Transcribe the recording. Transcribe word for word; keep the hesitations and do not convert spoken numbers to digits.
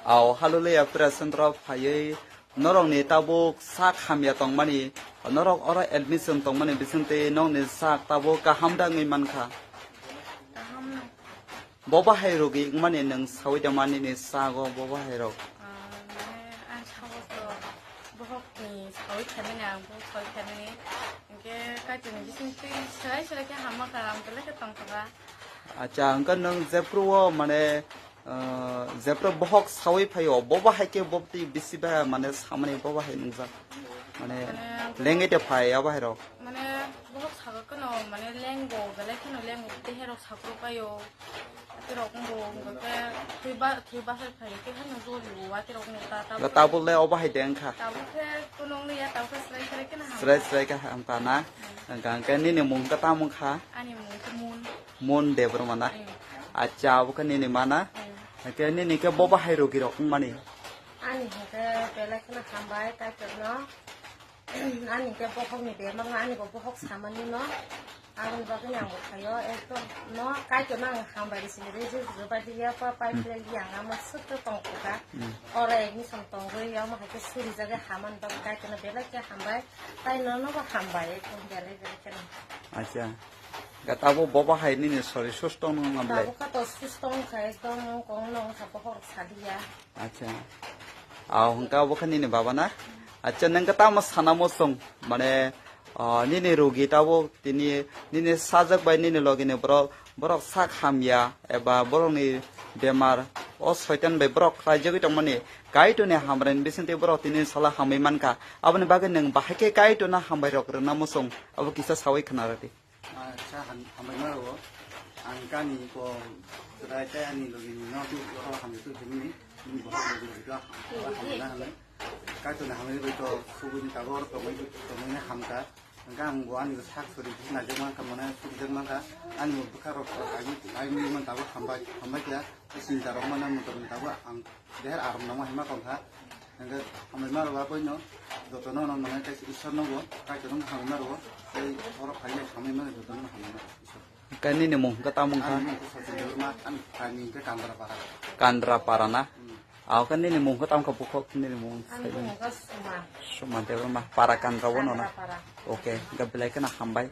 Au, halolei ya pura centro phaiwi norokni tabuk sak hamya tongmani, norok oro admission tongmani bisingtwi nokni sak tabuk kaham da wngwi mankha. Kaham no. Bo bahai rogi wngmani nwng sawi da mani ni sago bo bahai rok. Ah, mane ang sago to bohok ni sawi khaimani, ang bo sawi khaimani. Hingke kaitor ni bisingtwi serai serai khe hamma kha, ang belai khe tongkha ba. Acha, hingke nwng jephru o mane, ah, jephru bohok sawi phaio, bo bahai khe bo twi bisi ba mane samani bo bahai nungjak. Mane lengwi de phai ya bahai rok. Mane bohok sago kano mane lengo, belai kheno lengo, teherok sakro paio. Aterok ngo ngo ke thui ba, thui ba hai phai ke hano joli wa aterok ngo ta ta. Ga tabuk le obo hai deng kha. Tabuk khe kunung ni ya, tabuk khe srai srai khe na ham. Srai srai khe ham ka na. Ga ke nini mung ka tamung kha. Ani mung ke Mun. Mun Debbarma na. Hmm. Acha, obo khe nini mana. Hmm. Ke nini ke bo bahai rogi rok mani. Ani hingke belai kheno hambai kaitor no. Ani hingke bohok ni bemar no, ani bo bohok samani no. Aboni bagwi ang bo khaio, ekdom no kaitor no ang hambai ri sini ri, ri, ri, bai ri ya pa, pai Hmm. ri ya, ang amo suk to tong kha. Hmm. Oro admission tongwi, amo hai khe suri jagwi hamani bagwi kaitor no belai khe hambai. Tai no no bo hambai, ekdom belai belai kheno. Acha. Ga tabo bo bahai nini sori susto wng na ble. Tabuk kha to susto wng kha, ekdom kong no wng kha, bohok sadiya. Acha. Au hingka bo kha nini baba na? Acha, nang ka tamo sana mo song, mane, ah, nini rogi tabo tini nini sajak bai nini logi ni borok, borok sak hamya eba borok ni bemar, o soitan bai borok khlai jagwi tongmani, kaitor ni hamrai ni bisingtwi borok tini sala hamwi mankha. Aboni bagwi nwng bahai khe kaitor no hambai rok rwna mo song, abo kisa sawi khna rwdi. Acha, ham-, hambai ma rwo. Ang kani ko chwrai tei ani logi ni no tu ko hambai tu himni. Ni bo hambai tu hambai na hambai. Kaitor ni hambai bai to subui ni tabor tongwi tongwi ni hamka. Ang bo ani sak suri na jeng man ka mane suri jeng man ka. Ani bo bwkha rok ko ai ni ai ni man tabor hambai hambai kya. Sinta rok mana mo to tabor ang Deher arom nangma hima tongkha. Hingke hambai ma rwbaboino jotono no nangma kaisa Ishwar nogo, kaitorno hambai ma rwo. Tei borok phainai hambai mano jotono hambai ma rwo Ishwar. Hingke nini mung hingke tamo wngkha? Ani mung khe Sachin Debbarma, ani thani hingke Kandrapara. Kandrapara na? Hmm. Ao khe nini mung hingke tamo khe bukhuk nini mung Ani sai mung mano. Hingke Suma. Suma Debbarma, para Kandra wono na? Kandrapara. Okay, hingke belai kheno hambai.